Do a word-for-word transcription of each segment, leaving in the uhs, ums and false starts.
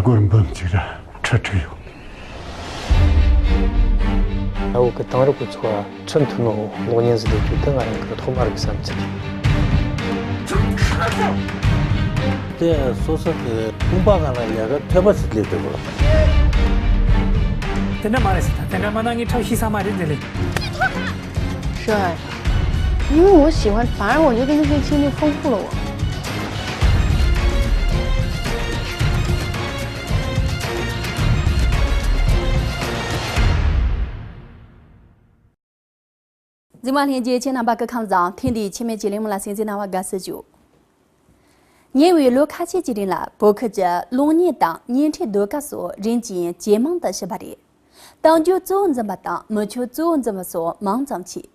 སྒོར་འབུམ་གཅིག་ར་ཁྲི་ཁྲི་ཡོད། ཨ་བོ་གི་དེང་རབས་ཀྱི་འཚོ་བ་ཚུན་མཐུན་ནོ་གློག་བརྙན་ཟིག་ལས་རྒྱུ་དེ་ང་རང་གི་ཐོག་མ་རིག་བསམ་ཚུལ་རེད། དེ་སོ་སོ་གི་དཔུང་པ་སྒང་ལ་ལས་ཀ་ཐོད་པ་ཞིག་སླེབས་འདུག་གོ། དེ་འདྲ་མ་རེད་ཟེར། ད་དེ་འདྲ་མ་ན་ངས་ཁྲབ་ཤི་ས་མ་རེད་དེ་ལས། 是啊，因为我喜欢，反而我觉得那些经历丰富了我。 འཛིན་མ་ལྷན་རྒྱས་ཁྱེད་རྣམ་པ་སྐུ་ཁམས་བཟང་། ཐེངས་འདིའི་ཆེད་མེད་ཀྱི་གླེང་མོལ་ལ་གསན་གཟིགས་གནང་བར་དགའ་བསུ་ཞུ། ཉེ་བའི་ལོ་ཁ་ཤས་ཀྱི་རིང་ལ་བོད་ཁུལ་གྱི་གློག་བརྙན་དང་བརྙན་འཕྲིན་ཟློས་གར་སོགས་རིམ་གྱིས་ཇེ་མང་དུ་ཕྱིན་པ་རེད། གཏམ་རྒྱུད་གཙོ་བོ་འཛིན་པ་དང་མི་ཆོས་གཙོ་བོ་འཛིན་པ་སོགས་མང་ཙམ་མཆིས།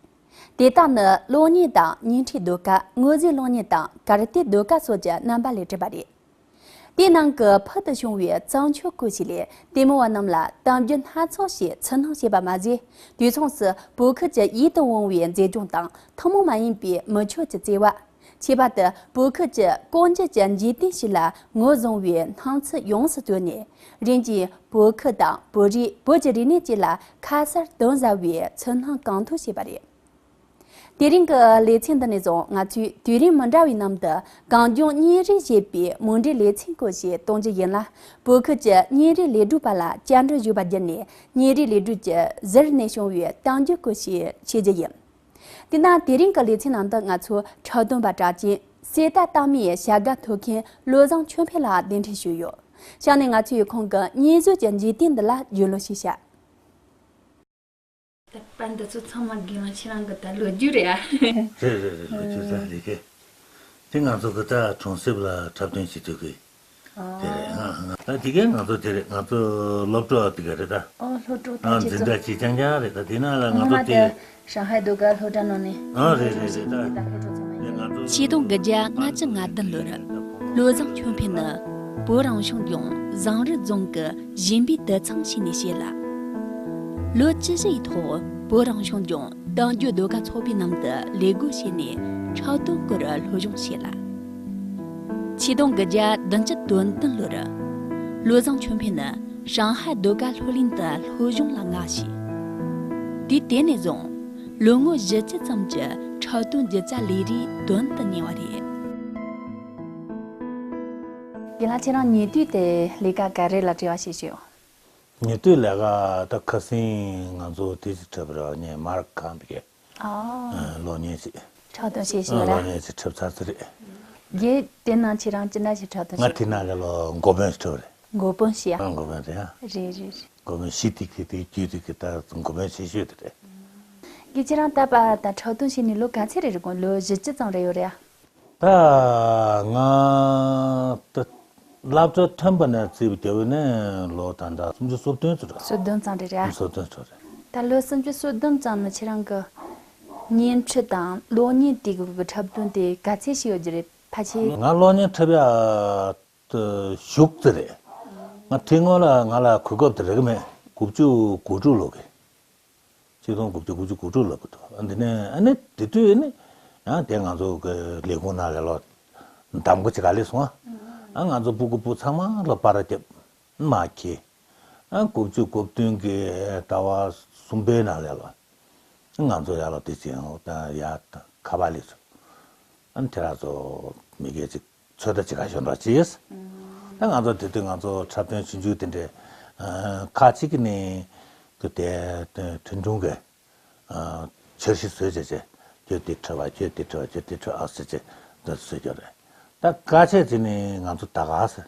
དེ་དག་ནི་གློག་བརྙན་དང་བརྙན་འཕྲིན་ཟློས་གར། དངོས་རྫས་གློག་བརྙན་དང་གར་སྟེགས་ཟློས་གར་སོགས་ཀྱི་རྣམ་པ་ལས་གྲུབ་པ་རེད། དེའི་ནང་གི་ཕུལ་དུ་བྱུང་བའི་བརྩམས་ཆོས་སྐོར་ཞིག་ལས་ལྟད་མོ་བ་རྣམས་ལ་གཏམ་རྒྱུད་སྣ་ཚོགས་ཤིག་ཚུར་སྣོན་བྱས་པ་མ་ཟད། དུས་མཚུངས་སུ་བོད་ཁུལ་གྱི་ཡིད་དུ་འོང་བའི་མཛེས་ལྗོངས་དང་ཐུན་མོང་མ་ཡིན་པའི་མི་ཆོས་ཀྱི་བརྩེ་བ། ཁྱད་པར་དུ་བོད་ཁུལ་གྱི་ལྐོག་གྱུར་གྱི་འཇིག་རྟེན་ཞིག་ལ་ངོས་བཟུང་བའི་སྣང་ཚུལ་ཡོངས་སུ་བཏོན་ནས། རིམ་གྱིས་བོད་ཁུལ་དང་བོད་རིགས། བོད་ཀྱི་རིག་གནས་བཅས་ལ་ཁ་གསལ་སྟོན་བྱ་བའི་ཚུར་སྣོན་གང་ཐུབ་བྱས་པ་རེད། དེ་རིང་གི་ལེ་ཚན་འདི་ནས་བཟུང་ང་ཚོས་དུས་རིམ་མི་འདྲ་བའི་ནང་དུ་གངས་ལྗོངས་བརྙན་རིས་ཞེས་པའི་མུ་འབྲེལ་ལེ་ཚན་སྐོར་ཞིག་གཏོང་རྒྱུ་ཡིན་ལ། བོད་ཁུལ་གྱི་བརྙན་རིས་ལས་སྒྲུབ་པ་ལ་བཅར་འདྲི་ཞུས་པ་བརྒྱུད་ནས་བརྙན་རིས་ལས་སྒྲུབ་ཀྱི་ཟུར་ནས་བྱུང་བའི་གཏམ་རྒྱུད་སྐོར་ཞིག་བཤད་རྒྱུ་ཡིན། དེས་ན་དེ་རིང་གི་ལེ་ཚན་ནང་དུ་ང་ཚོ་འཁྲབ་སྟོན་པ་གྲགས་ཅན་གསེར་རྟ་རྟགས་མའི་བྱ་དགའ་ཐོབ་མཁན་བློ་བཟང་ཆོས་འཕེལ་ལགས་གདན་འདྲེན་ཞུས་ཡོད། ཞང་ནས་ང་ཚོས་ཁོང་གི་བརྙན་བཟོ་གྱི་འཇིག་རྟེན་འདི་ལ་རྒྱུས་ལོན་ཞིག་བྱ། ད་པར་འདི་ཚོ་ཚང་མ་རྒན་ལགས་ཁྱེད་རང་གི་ད་ལོ་རྒྱུས་རེད་ཨ། རེད་རེད་རེད། ལོ་རྒྱུས་ད་རེད་གི། དེ་ང་ཚོ་གི་ད་གྲོང་གསེབ་ལ་འཁྲབ་སྟོན་བྱེད་དུས་གི། དེ་རེད་ཨ། ད་དེ་གས་ང་ཚོ་དེ་རེད། ང་ཚོ་སློབ་གྲོགས་དེ་ག་རེད་ད། ཨོ་སློབ་གྲོགས་ད་ཨ་ཁྱེད་འཛིན་ཚོ་གྲྭ་གཅིག་རྐྱང་རྐྱང་རེད། ད་དེ་ནང་ལ་ང་ཚོ་དེ། ཧྲང་ཧའེ་ཟློས་གར་སློབ་གྲྭ་ནང་ནས། ཨ་རེད་རེད་རེད་ད། ད་ཁྱེད་ཚོ་ཚང་མ་ཡིན། ང་ཚོ། ཆིག་སྟོང་དགུ་བརྒྱ་ལྔ་བཅུ་ང་བདུན་ལོར། བློ་བཟང་ཆོས་འཕེལ་ནི་བོད་རང་སྐྱོང་ལྗོངས་བཟང་རི་རྫོང་གི་བཞིན་པའི་དུད་ཚང་ཞིག་ནས་སྐྱེས་ལ། ལོ་བཅུ་བཞི་ཡི་ཐོག་བོད་རང་སྐྱོང་ལྗོངས་གཏམ་རྒྱུད་ཟློས་གར་ཚོགས་པའི་ནང་དུ་ལས་བགོས་བྱས་ནས་འཁྲབ་སྟོན་སྐོར་སློབ་སྦྱོང་བྱས་ལ། ཆིག་སྟོང་དགུ་བརྒྱ་བདུན་ཅུ་དོན་བདུན་ལོར་བློ་བཟང་ཆོས་འཕེལ་ནི་ཧྲང་ཧའེ་ཟློས་གར་སློབ་གླིང་དུ་སློབ་སྦྱོང་ལ་མངགས་ཤིང་། དུས་དེ་ནས་བཟུང་ལོ་ངོ་བཞི་བཅུ་ཙམ་གྱི་འཁྲབ་སྟོན་སྒྱུ་རྩལ་ལས་རིགས་དོན་དུ་གཉེར་བ་རེད། རྒན་ལགས་ཁྱེད་རང་ཉེ་དུས་དེ་ལས་ཀ་ག་རེ་ལ་བྲེལ་བ་ཞིག་བྱུང་། ཉེ་དུས་ལས་ཀ་ད་ཁ་སང་ང་ཚོ་དེ་ཅིག་འཁྲབ་ར་ནས་མར་གང་པའི་ཨ། གློག་བརྙན་ཅིག་འཁྲབ་སྟོན་བྱེད་བཞིན་ཡོད་རེད། གློག་བརྙན་ཅིག་འཁྲབ་ཚར་ཚར་རེད། རྒན་དེ་ནང་ཁྱེད་རང་ཅི་འདྲ་ཞིག་འཁྲབ་སྟོན་ང་བྱེད། དེ་ནང་ལ་ལོ་འགོ་དཔོན་ཞིག་འཁྲབ་རེད། འགོ་དཔོན་ཞིག་ཨ། ཨ་འགོ་དཔོན་རེད་ཨ། རེད་རེད་རེད། འགོ་དཔོན་ཞིག་དེ་གི་དེ་རྒྱུད་དེ་གི་ད་འགོ་དཔོན་ཆེ་ཤོས་དེ་རེད། རྒན་ཁྱེད་རང་ད་བར་ད་འཁྲབ་སྟོན་བྱས་ནས་ལོ་ག་ཚད་རེད། རེད་དགོངས་ལོ་བཞི་བཅུ་ཙམ་རེད་ཡོད་རེད་ཨ། ད་ང་ད་སློབ་གྲྭ་ཐོན་པ་ནས་བརྩིས་པ་བརྒྱབ་ནས་ལོ་ད་ལྟ་སུམ་ཅུ་སོ་བདུན་ཙམ་རེད། སོ་བདུན་ཙམ་རེད། སོ་བདུན་ཙམ་རེད། ད་ལོ་སུམ་ཅུ་སོ་བདུན་ཙམ་ནི་ཁྱེད་རང་གི་བརྙན་འཕྲིན་དང་གློག་བརྙན་དེ་གི་འཁྲབ་སྟོན་དེ་ག་ཚད་ཞིག་ཡོད་རྒྱུ་རེད་ཕལ་ཆེར། ང་གློག་བརྙན་འཁྲབ་ཡ་ད་ཞུགས་ཙམ་རེད། ང་དེ་སྔོན་ལ་ང་ལ་གོ་སྐབས་དེ་རག་གི་མེད། དགུ་བཅུ་གོ་དྲུག་ལོ་གི། ཆིག་སྟོང་དགུ་བརྒྱ་དགུ་བཅུ་གོ་དྲུག་ལབ་ཀྱི་འདུག་ཨ་འདི་ནས་ཨ་ནི་དེ་དུས་ཨ་ནི་ཡང་དེ་ང་ཚོ་གི་ལས་ཁུངས་ནང་ལས་ལོ་འདམ་གོ་ཅིག་ག་ལས་སོང་ཨ། ཨ་ང་ཚོ་སྤུ་གུ་སྤུ་ཚང་མ་ལོ་པར་རྒྱབ་མ་ཁྱེར། ཨ་དགུ་བཅུ་གོ་བདུན་གི་ཟླ་བ་གསུམ་པའི་ནང་ལས་ལོ་ང་ཚོ་ཡར་ལོ་དེ་ཅིག་ཡང་ཡར་ཁ་པར་སླེབས་སོང་། ཨ་ནི་དེ་ར་ཚོ་མི་སྒེར་ཅིག་ཚོད་ལྟ་བྱེད་ག་ཞོན་འགྲོ་ཅིས། ད་ང་ཚོ་དེ་དུས་ང་ཚོ་འཁྲབ་སྟོན་ཆུང་ཆུང་དེ་འདྲའི་ཁག་ཅིག་གི་ནི་དེ་ཐོན་ཆུང་གི་འཆར་གཞི་བཟོས་བྱས་བྱས་ཁྱོད་དེ་འཁྲབ་པ་ཁྱོད་དེ་འཁྲབ་པ་ཁྱོད་དེ་འཁྲབ་ཨ་ཟེར་བྱས་འདི་བཟོས་ཀྱི་རེད། ད་ཁ་ཤས་ཅིག་ནི་ང་ཚོ་ད་ག་ཟེ་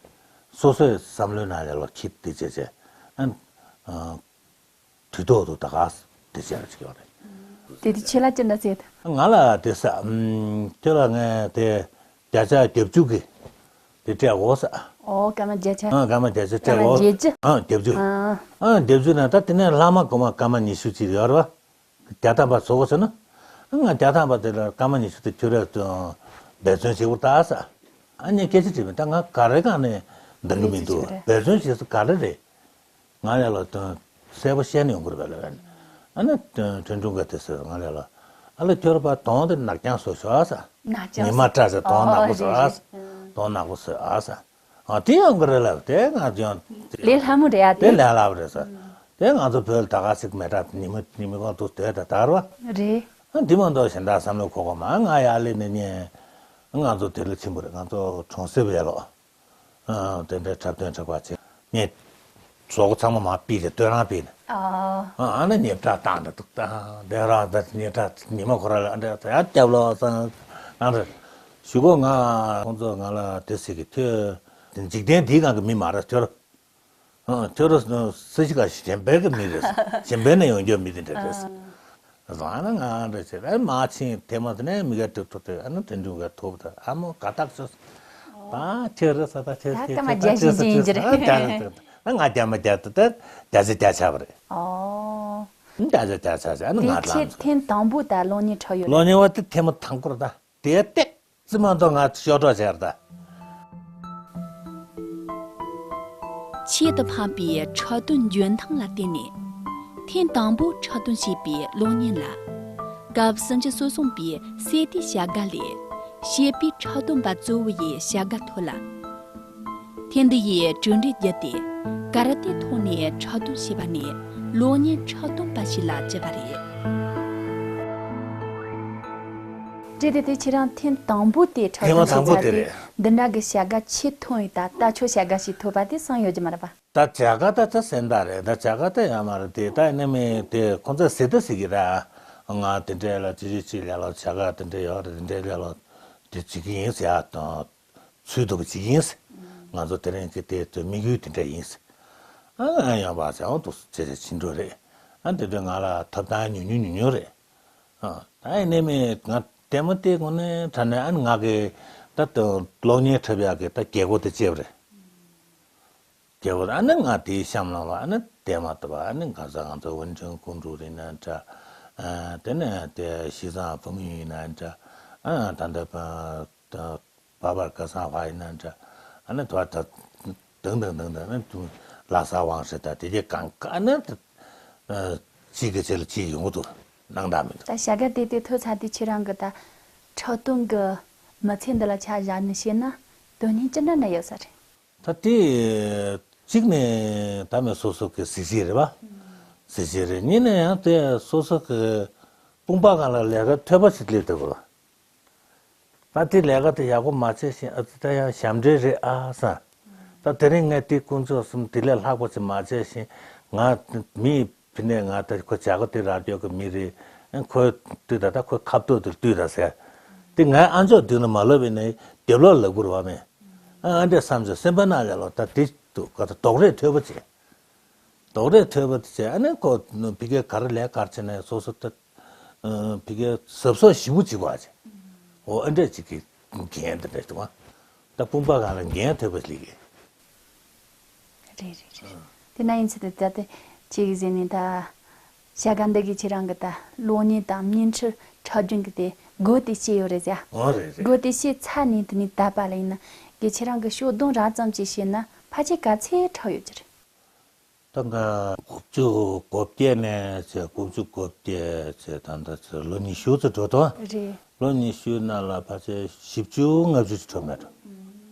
སོ་སོའི་བསམ་བློའི་ནང་ལས་ལོ་ཁྱི་དེ་བྱས་བྱས་ཨ། དུས་ཐོག་ཏུ་ད་ག་དེ་བྱས་ཡོད་རེད། དེ་དུས་ཁྱེད་ལ་ཅི་འདྲ་ཟེར། ང་ལ་དེ་ས་ཁྱོད་ལ་ངས་དེ་བརྒྱ་ཆ་བརྒྱད་ཅུ་གི་དེ་སྤྲད་དགོས་ས། ཨོ་སྐར་མ་བརྒྱ་ཆ། ཨ་སྐར་མ་བརྒྱ་ཆ་སྤྲད་དགོས། བརྒྱད་ཅུ། ཨ་བརྒྱད་ཅུ། ཨ། ཨ་བརྒྱད་ཅུ་ན་ད་དེ་ནས་ལྷག་མ་གོང་མ་སྐར་མ་ཉི་ཤུ་ཅིག་ཡོད་རེད་བ། བརྒྱ་ཐམ་པ་བཟོ་དགོས་ཟེར་ན། ང་བརྒྱ་ཐམ་པ་དེ་ལ་སྐར་མ་ཉི་ཤུ་དེ་ཁྱོད་རས་འབད་བརྩོན་བྱེད་དགོས་ད་ས། ཨ་ནི་སྐད་ཆ་དྲིས་པས་ད་ང་ག་རེ་གང་ནས་འདང་གི་མི་འདུག་འབད་བརྩོན་བྱེད་ས་ག་རེ་རེད། ང་ལས་ལ་དོན་གསལ་པོ་བཤད་ནས་ཡོང་གི་རེད་པས་ལབ་པས། ཨ་ནི་ཁྲེན་ཀྲུང་ག་དེ་ཟེར་ང་ལས་ལ་ཨ་ལ་ཁྱོད་ར་པ་དོང་དེ་ནག་རྐྱང་བཟོ་ཤོག་ཨ་ས། ནག་རྐྱང་ཉི་མ་བཀྲ་ཟེར་དོང་ནག་པོ་བཟོ་ཨ་ས། དོང་ནག་པོ་བཟོ་ཨ་ས། ཨ་དེ་ཡང་གི་རེད་ལབ་དེ་ང་ཚོ་ཡང་ལས་སླ་མོ་རེད་ཡ་དེ། དེ་ལས་སླ་བ་རེད་ས། དེ་ང་ཚོ་བོད་ལ་ད་ག་ཞིག་མེད་དྲ་ཉི་མ་ཉི་མ་གང་དུ་སྡོད་ད་དར་བ། རེད། ཨ་འདི་མ་གཏོགས་གཞན་དག་བསམ་བློ་འཁོར་གོ་མ་ང་ཡར་ལས་ནས་ཉན། ང་ཚོ་དེ་ལ་ཆེན་པོ་རེད། ང་ཚོ་གྲོང་གསེབ་ཡ་ལོ། ཨ་དེ་འདྲའི་འཁྲབ་སྟོན་འཁྲབ་པ་ཆེ་ངས་བཟོ་གོ་ཚང་མ་མ་ཕུད་དེ་སྟོད་རང་ཕུད་ནས། ཨ་ཨ་ནི་ཉེ་བྲག་བཏང་འདྲ་འདུག་ད་དེ་རང་ད་ཉེ་བྲག་ཉི་མ་ཁོ་ར་ལ་ཨ་འདྲ་ད་ཡར་སྐྱབས་ལོ་སང་ཨ་འདྲ་ཞུ་གོ་ང་ཁོང་ཚོ་ང་ལ་དེ་ཟེར་གི་ཐོས་འཇིག་རྟེན་འདིའི་སྒང་གི་མི་མ་རེད་ཐོས་ར། ཨ་ཁྱོད་རང་ས་གཞི་ཁ་ཞིག་གཞན་པའི་གི་མི་རེད། གཞན་པའི་ནས་ཡོང་རྒྱུ་མི་དེ་འདྲ་རེད། རང་ན་ང་འདྲ་བྱས་ཨ་མ་ཕྱིན་དེ་མ་དེ་ནས་མི་ག་དྲི་ཐུབ་དེ་ཨ་ནི་དྲི་འདུག་ག་ཐུབ་དེ་ཨ་མོ་ག་དག་ཚོད་ད་ཁྱོད་རེད་ས་ད་ཁྱོད་ད་ཁྱོད་སྐར་མ་ཁྱོད་ད་བརྒྱ་བཞིན་ཁྱོད་ས་ཅན་ཅི་ཁྱོད་ས་རེད། ཨ་བརྒྱ་ད་ད་ད་ང་བརྒྱ་མ་བརྒྱ་ད་ད་བརྒྱ་ཆ་བརྒྱ་ཆ་བ་རེད། ཨོ། བརྒྱ་ཆ་བརྒྱ་ཆ་ཟེར་ཨ་ནི་ང་དེ་ལ་ཁྱེད་ཐེངས་དང་པོ་ད་གློག་བརྙན་འཁྲབ་ཡོད་ལ། གློག་བརྙན་བ་དེ་ཐེངས་མ་དང་པོར་ད་དེ་སྟེག་རྩིས་མ་གཏོགས་ང་ཤོར་གྲོགས་བྱས་ར་ད། ཆེད་དུ་ཕབ་པའི་འཁྲབ་སྟོན་འཇོན་ཐང་ལ་བརྟེན་ནས། ཐེངས་དང་པོ་འཁྲབ་སྟོན་བྱས་པའི་གློག་བརྙན་ལ། སྐབས་སུམ་ཅུ་སོ་གསུམ་པའི་སེ་ཏི་བྱ་དགའ་ལས། བྱིས་པའི་འཁྲབ་སྟོན་པ་གཙོ་བོ་ཡི་བྱ་དགའ་ཐོབ་ལ། ཐེངས་འདི་ཡི་གྲུབ་འབྲས་བརྒྱུད་དེ། ཀ་ར་ཏེ་ཐོག་ནས་འཁྲབ་སྟོན་བྱས་པ་ནས་གློག་བརྙན་འཁྲབ་སྟོན་པ་ཞིག་ལ་གྱུར་པ་རེད། བྲིས་ཏེ་དེ་ཁྱེད་རང་ཐེངས་དང་པོ་དེ་འཁྲབ་ཐེངས་མ་སྟོན་དང་པོ་བྱས་དེ་ཏེ་རེད། འདི་འདྲ་གི་བྱ་དགའ་ཆེ་ཐོན་ཡོད་ད་ད་ཆོ་བྱ་དགའ་ཞིག་ཐོབ་པ་དེ་བསམ་ཡོད་ཀྱི་མ་རེད་པ། ད་བྱ་དགའ་ད་ད་སེམས་ཐག་རེད་ད་བྱ་དགའ་ད་ཡང་མ་རེད་དེ་ད་ཡིན་ནའི་མི་དེ་ཁོང་ཚོས་ཟེར་ད་ཟེར་གི་ར། ང་དེ་འདྲས་ལ་ཅི་ཅི་ཅི་ལས་ལ་བྱ་དགའ་དེ་འདྲས་ཡོད་རེད་དེ་འདྲས་ལས་ལ་དེ་བྱེད་ཀྱི་ཡིན་ཟེར་ཡ་དང་། ཚུལ་དུ་གི་ཅིག་ཡིན། ང་ཚོ་དེ་རིང་གི་དེ་དུ་དམིགས་ཡུལ་དེ་འདྲ་ཡིན། ཨ་ཡང་བ་ཚེ་འོང་དུ་ཆེ་ཆེ་ཕྱིན་འགྲོ་རེད། ཨ་དེ་དུ་ང་ལ་ཐོབ་ཐང་ཉུང་ཉུང་ཉུང་ཉུང་རེད། ཨ་ད་ཡིན་ནའི་མི་ང་ལྟད་མོ་དེ་ངོ་ནས་དྲ་ནས་ཨ་ང་གི་ད་དུ་གློག་བརྙན་འཁྲབ་ཡག་གི་ད་རྒྱལ་སྒོ་དེ་བཅད་པ་རེད། རྒྱལ་པོ་ཨ་ནི་ང་དེའི་གཤམ་ལ་བ་ཨ་ནི་དེ་མ་གཏོགས་པ་ཨ་ནི་ང་ཚོ་ང་ཚོ་ཝུན་ཁྲོན་ཀོང་ཀྲུའུ་རེད་ན་འདྲ། དེ་ནས་དེ་ཞི་ཙང་ཕུང་ཡུན་ཡིན་ན་འདྲ། ད་ལྟ་བ་བར་བར་ཁ་སང་བ་ཡིན་ན་འདྲ། ཨ་ནི་དོ་ད་དང་དང་དང་དང་ཨ་ནི་ལྷ་ས་དབང་ཧྲི་ད་དེ་གའི་གང་ག་ཨ་ནི་གཅིག་གི་ཆེད་ལ་གཅིག་ཡོང་གི་འདུག་སྣང་དག་མི་འདུག་ད་བྱ་དགའ་དེ་དེ་ཐོས་ཚར་དུས་ཁྱེད་རང་གི་ད་འཁྲབ་སྟོན་གི་མི་ཚེ་འདི་ལ་ཆ་བཞག་ནས་བཤད་ན་དོན་སྙིང་ཅི་འདྲ་ན་ཡོད་ས་རེད། ད་དེ་གཅིག་ནས་ད་མེད་སོ་སོ་གི་གཟི་བརྗིད་རེད་བ། གཟི་བརྗིད་རེད་གཉིས་ནས་ཡང་དེ་སོ་སོ་གི་དཔུང་པ་སྒང་ལ་ལས་ཀ་ཐོལ་པ་ཞིག་སླེབས་འདུག་གོ། ད་དེ་ལས་ཀ་དེ་ཡག་པོ་མ་བྱས་ཤིང་ཨ་ཙི་ད་ཡང་ཞབས་འདྲེན་རེད་ཨ་བསམ། ད་དེ་རིང་ངས་དེ་དཀོན་མཆོག་གསུམ་དེ་ལས་ལྷག་པ་ཞིག་མ་བྱས་ཤིང་ང་མི་ཕི་ནས་ང་ད་ཁོ་བྱ་དགའ་དེ་རག་རྒྱུ་གི་མི་རེད། ཁོའི་ལྟོས་ད་ད་ཁོའི་ཁ་ཐོག་དེར་ལྟོས་ད་ཟེར། དེ་ངའི་ཨ་མཆོག་མདུན་ལ་མ་ལབ་པས་ནས་རྒྱབ་ལོགས་ལབ་དགོས་རེད་བ་མེད། ཨ་འདྲས་བསམ་བྱས་སེམས་པ་ནང་ལ་ལོ་ད་དེ་འདུག་ག་ད་རྡོག་རས་ཐོལ་པ་བྱས། རྡོག་རས་ཐོལ་པ་དེ་བྱས་ཨ་ནི་ཁོ་ཕི་གའི་ག་རེ་ལས་གར་བྱས་ནས་སོ་སོ་ད་ཕི་གའི་གཟབ་གཟབ་ཞིབ་པོ་བྱེད་དགོས་ཨ་ཅེ། འོ་ཨ་འདྲས་ཅིག་གི་འགན་དེ་འདྲས་འདུག་ཨ། ད་དཔུང་པ་སྒང་ལ་འགན་ཐོལ་པ་ལིག་གི། རེད་རེད་རེད། དེ་ན་ཡིན་ཚེ་དེ་ད་དེ་ཅིག་ཟེར་ནས་ད། བྱ་དགའ་འདི་གི་ཁྱེད་རང་གི་ད་གློག་བརྙན་དང་བརྙན་འཕྲིན་འཁྲབ་སྟོན་གི་དེ་སྒོ་དེ་ཕྱེ་ཡོད་རེད་ཟེར། འོ་རེད་རེད། སྒོ་དེ་ཕྱེ་ཚར་ནས་དེ་ནས་ད་པ་ལ་ཡིན་ན་གི་ཁྱེད་རང་གི་ཤོག་སྡོམ་རགས་ཙམ་ཅིག་བཤད་ན་ཕལ་ཆེར་ག་ཚད་འཁྲབ་ཡོད་ཀྱི་རེད། ད་ང་དགུ་བཅུ་གོ་བརྒྱད་ནས་བྱས་དགུ་བཅུ་གོ་བརྒྱད་བྱས་ད་ལྟ་ཚེ་ལོ་ཉི་ཤུ་ཙམ་འགྲོ་དོ། རེད། ལོ་ཉི་ཤུའི་ནང་ལ་ཕལ་ཆེར་བཞི་བཅུ་ལྔ་བཅུ་ཅིག་འཁྲབ་མེད་འགྲོ།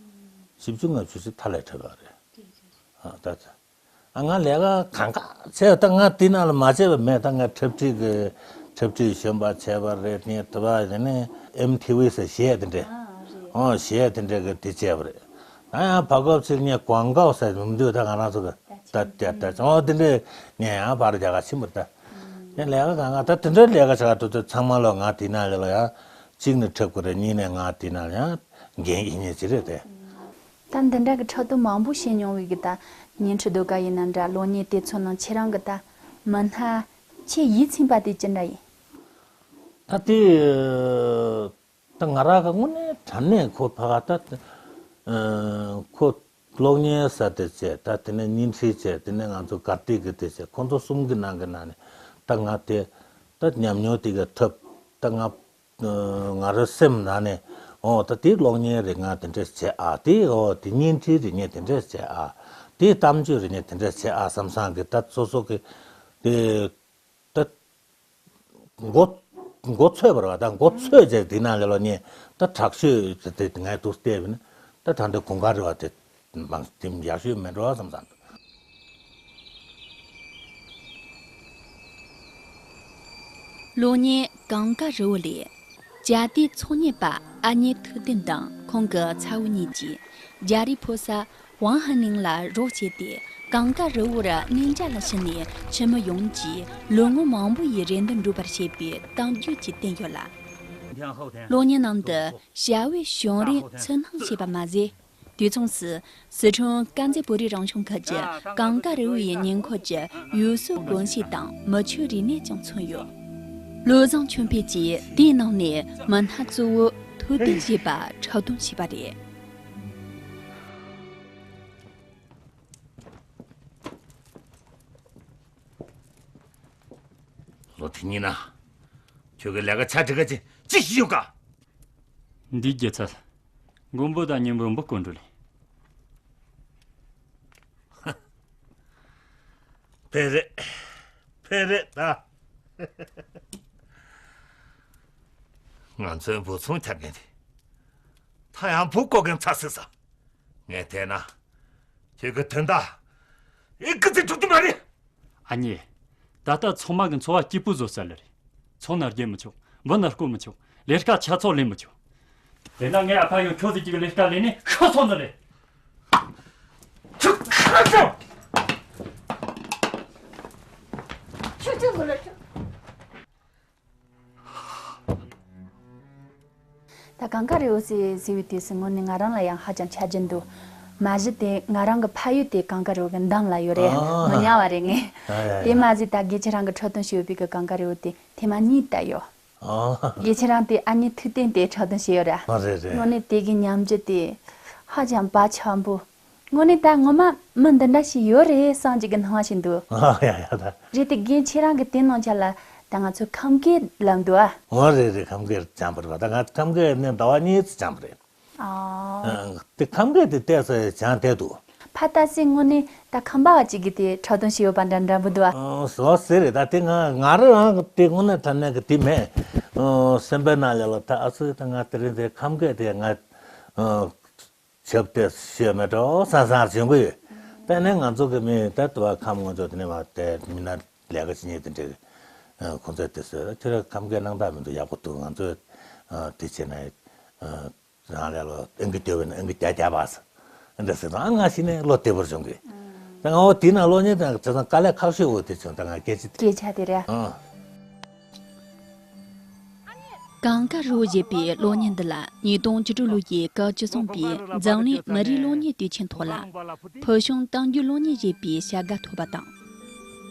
བཞི་བཅུ་ལྔ་བཅུ་ཅིག་མཐའ་ལས་འཁྲབ་ཡོད་རེད། ཨ་ད་ཚེ། ཨ་ང་ལས་ཀ་གང་ག་བྱས་ད་ང་དེ་ནང་ལ་མ་བྱས་པ་མེད། ད་ང་འཁྲབ་ཁྲིད་ཀྱི་འཁྲབ་ཁྲིད་གཞོན་པ་བྱས་པ་རེད། ནས་དེ་བ་དེ་ནས་ཨེམ་ཐི་ཝི་ཟེར་གཞས་དེ་འདྲས། ཨོ་གཞས་དེ་འདྲས་ཀྱི་དེ་བྱས་པ་རེད། ད་ཡང་བར་སྐབས་ཅིག་ངས་ཀོང་ཀའོ་ཟེར་མི་འདུག་ད་ང་རང་ཚོ་གི་ད་ད་ད་ཨོ་དེ་འདྲས་ངས་ཡང་བར་རྒྱ་གར་ཕྱིན་པ་རེད། ད་ངས་ལས་ཀ་གང་ག་ད་དེ་འདྲས་ལས་ཀ་བྱ་ག་འགྲོ་དུས་ཚང་མ་ལོ་ང་དེ་ནང་ལ་ལོ་ཡང་གཅིག་ནས་འཁྲབ་དགོས་རེད། གཉིས་ནས་ང་དེ་ནང་ལ་ཡང་འགན་ཡིན་ཉེ་ཅི་རེད་དེ། ད་འདི་འདྲ་གི་འཁྲབ་སྟོན་མང་པོ་བྱས་མྱོང་བའི་གི་ད་བརྙན་འཕྲིན་ཟློས་གར་ཡིན་ན་འདྲ་གློག་བརྙན་དེ་ཚོ་ནང་ཁྱེད་རང་གི་ད་མི་སྣ་ཆེས་ཡིད་ཚིམ་པ་དེ་ཅི་འདྲ་ཡིན། ད་དེ་ད་ང་རང་གི་དངོས་གནས་དྲང་གནས་ཁོ་ཕ་ག་ད་ཁོ་གློག་བརྙན་ཟེར་དེ་བྱས་ད་དེ་ནས་བརྙན་འཕྲིན་བྱས་དེ་ནས་ང་ཚོ་གར་སྟེགས་ཀྱི་དེ་བྱས་ཁོ་ཚོ་གསུམ་གྱི་ནང་གི་ནང་ནས་ད་ང་དེ་ད་ཉམས་མྱོང་དེ་ག་ཐོབ་ད་ང་ང་རང་སེམས་ནང་ནས་ཨོ་ད་དེ་གློག་བརྙན་རེད་ང་དེ་འདྲས་བྱས་ཨ། དེ་ཨོ་དེ་བརྙན་འཕྲིན་རེད་ངས་དེ་འདྲས་བྱས་ཨ། དེ་གཏམ་བརྗོད་རེད་ངས་དེ་འདྲས་བྱས་ཨ་བསམ་བསམ་གི་ད་སོ་སོ་གི་དེ་ད་མགོ་མགོ་ཚོས་པ་རེད་བ། ད་མགོ་ཚོས་རྗེས་དེ་ནང་ལས་ལོ་ངས་ད་དྲག་ཤོས་དེ་ངས་དུ་བལྟས་པ་ནི་ད་ད་འདི་གོང་ཁ་རེད་བ། དེ་ མང་དེ་ཡག་ཤོས་མེད་འགྲོ་བསམ་བསམ་འདུག། གློག་བརྙན་གངས་དཀར་རི་བོ་ལས། བྱ་དེའི་ཚོང་གཉེར་པ་ཨ་མྱེས་ཐུབ་བསྟན་དང་ཁོང་གི་ཚ་བོ་གཉིས་ཀྱིས་རྒྱ་རིགས་ཕོ་གསར་ཝང་ཧན་ལིང་ལ་རོགས་བྱས་ཏེ། གངས་དཀར་རི་བོར་གནས་མཇལ་ལ་ཕྱིན་ནས་ཁྱིམ་མི་ཡོངས་ཀྱིས་ལོ་ངོ་མང་པོ་ཡི་རེ་འདུན་འགྲུབ་པར་བྱེད་པའི་གཏམ་རྒྱུད་ཀྱིས་བསྟན་ཡོད་ལ། གློག་བརྙན་ནང་དུ་བྱ་བའི་བྱུང་རིམ་ཚུར་སྣང་བྱས་པ་མ་ཟད། དུས་མཚུངས་སུ་སི་ཁྲོན་དཀར་མཛེས་བོད་རིགས་རང་སྐྱོང་ཁུལ་གྱི་གངས་དཀར་རི་བོའི་ཉེ་འཁོར་གྱི་ཡུལ་སྲོལ་གོམས་གཤིས་དང་མི་ཆོས་རིག་གནས་ཀྱང་མཚོན་ཡོད། བློ་བཟང་ཆོས་འཕེལ་གྱིས་དེའི་ནང་ནས་མི་སྣ་གཙོ་བོ་ཐུབ་བསྟན་ཞེས་པ་འཁྲབ་སྟོན་བྱས་པ་རེད། ལོ་དེ་གཉིས་ན། ཁྱོད་ཀྱི་ལས་ཀ་ཆ་འགྲིག་ག་ཅི་ཅི་ཞིག་ཡོད་ག། འདིའི་རྒྱུ་ཚད། མགོན་པོ་དང་གཉེན་པོ་འབུ་དཀོན་འགྲོ་ལེ། ཕེ་རེད། ཕེ་རེད་ད། ང་ཚོའི་འབུ་ཚོང་རྒྱག་མཁན་དེ། ད་ཡང་འབུ་བརྐོ་མཁན་ཚར་སོང་ས། ངས་བལྟས་ན། ཁྱོད་ཀྱི་དོན་དག་ཨི་ཀི་ཙི་འགྲུབ་ཀྱི་མ་རེད། ཨ་མྱེ། ད་ལྟ་ཚང་མ་གི་འཚོ་བ་སྐྱིད་པོ་བཟོ་ས་ལ་རེད། ཚོང་ན་རྒྱག་མི་ཆོག་འབུ་ན་རྐོ་མི་ཆོག་ལས་ཀ་ཆ་ཚང་ལས་མི་ཆོག་དེ་ན་ངའི་ཨ་ཕ་ཡང་ཁྱོད་ཚོ་གཅིག་གི་ལས་ཀ་ལས་ནས་ཤི་སོང་ནི་རེད། ཁྱོད་ཁ་ཚོ། ཁྱོད་ཚོ་མི་ལ་ཁྱོད། ད་གངས་དཀར་རི་བོ་ཟེར་ཟེར་བའི་དུས་སུ་དངོས་གནས་ང་རང་ལ་ཡང་ཧ་ཅང་ཆ་རྒྱུས་འདུག་མ་གཞི་དེ་ང་རང་གི་ཕ་ཡུལ་དེ་གངས་དཀར་རི་བོ་གི་འདམ་ལ་ཡོད་རེད། ཨ། མི་ཉག་བ་རེད་ངས། ཨ་ཡ་ཡ། དེ་མ་ཟད་ད་དགེ་ཆེ་རང་གི་འཁྲབ་སྟོན་ཞུས་པའི་གི་གངས་དཀར་རི་བོ་དེ་ཐེངས་མ་གཉིས་ལྟ་ཡོད། ཨ། དགེ་ཆེ་རང་དེ་ཨ་མྱེས་ཐུབ་བསྟན་དེ་འཁྲབ་སྟོན་བྱས་ཡོད་ར། ཨ་རེད་རེད། དངོས་གནས་དེ་གི་ཉམས་འགྱུར་དེ་ཧ་ཅང་བག་ཆགས་པོ། དངོས་གནས་ད་ངོ་མ་མི་འདི་འདྲ་ཞིག་ཡོད་རེད་བསམ་གྱི་གི་སྣང་བ་ཞིག་འདུག་ཨ་ཡ་ཡ་ད། རེད་དེ་དགེ་ཆེ་རང་གི་དེ་ནང་ཆ་ལ་ད་ང་ཚོ་ཁམས་སྐད་ལབ་འདུག་ཨ། འོ་རེད་རེད། ཁམས་སྐད་སྦྱངས་པ་རེད་པ། ད་ང་ཁམས་སྐད་ནས་ཟླ་བ་གཉིས་ཙམ་སྦྱངས་པ་རེད། ཨ། ཨ། དེ་ཁམས་སྐད་དེ་ཏོག་ཙམ་སྦྱངས་བསྡད་འདུག་ཕ་ད་སེ་དངོས་གནས་ད་ཁམས་པ་བ་གཅིག་གིས་དེ་འཁྲབ་སྟོན་བྱས་ཡོད་པ་འདྲ་འདྲ་པོ་འདུག་ཨ། ཨ། ཟོ་ཟེར་རེད། ད་དེ་ང་ང་རང་རང་གི་དེ་དངོས་གནས་དྲང་གནས་ཀྱི་དེ་མེད། ཨ། སེམས་པའི་ནང་ལ་ལ་ད་ཨ་ཙི་ད་ང་དེ་རིང་དེ་ཁམས་སྐད་དེ་ང་། ཨ། ཆབ་ཏེ་ཤེས་མེད་འགྲོ་ས་སང་བྱུང་གི་ཡོད། དེ་ནས་ང་ཚོ་གི་མི་ད་དུ་བ་ཁམས་ངོ་ཚོ་དེ་ནས་མ་དེ་མི་སྣ་ལས་ཀ་བྱེད་མཁན་དེ་འདྲའི་ཁོང་ཚོས་དེ་ཟེར་ཁྱོད་རང་ཁམས་སྐད་སྣང་དག་མི་འདུག་ཡག་པོ་འདུག་ང་ཚོས་དེ་བྱས་ན་རང་ལས་ལོ་ཨང་ཀི་སྐྱོ་བས་ན་ཨང་ཀི་བརྒྱ་བརྒྱ་བ་ཟེར་འདི་ཟེར་དང་ང་ཤི་ནས་བློ་བདེ་པོར་བྱུང་གི། ད་ང་འོ་དེ་ན་གློག་བརྙན་དང་བྱས་ཙང་དཀའ་ལས་ཁག་ཤོས་འོ་དེ་བྱུང་ད་ང་སྐད་ཆ་དེ། སྐད་ཆ་དེ་རེད། ཨང་། གངས་དཀར་རི་བོ་ཞེས་པའི་གློག་བརྙན་འདི་ལ་ཉིས་སྟོང་བཅུ་དྲུག་ལོ་ཡི་སྐབས་བཅུ་གསུམ་པའི་འཛམ་གླིང་མི་རིགས་གློག་བརྙན་དུས་ཆེན་ཐོག་ལ་ཕུལ་བྱུང་གཏམ་རྒྱུད་གློག་བརྙན་ཞེས་པའི་བྱ་དགའ་ཐོབ་པ་དང་།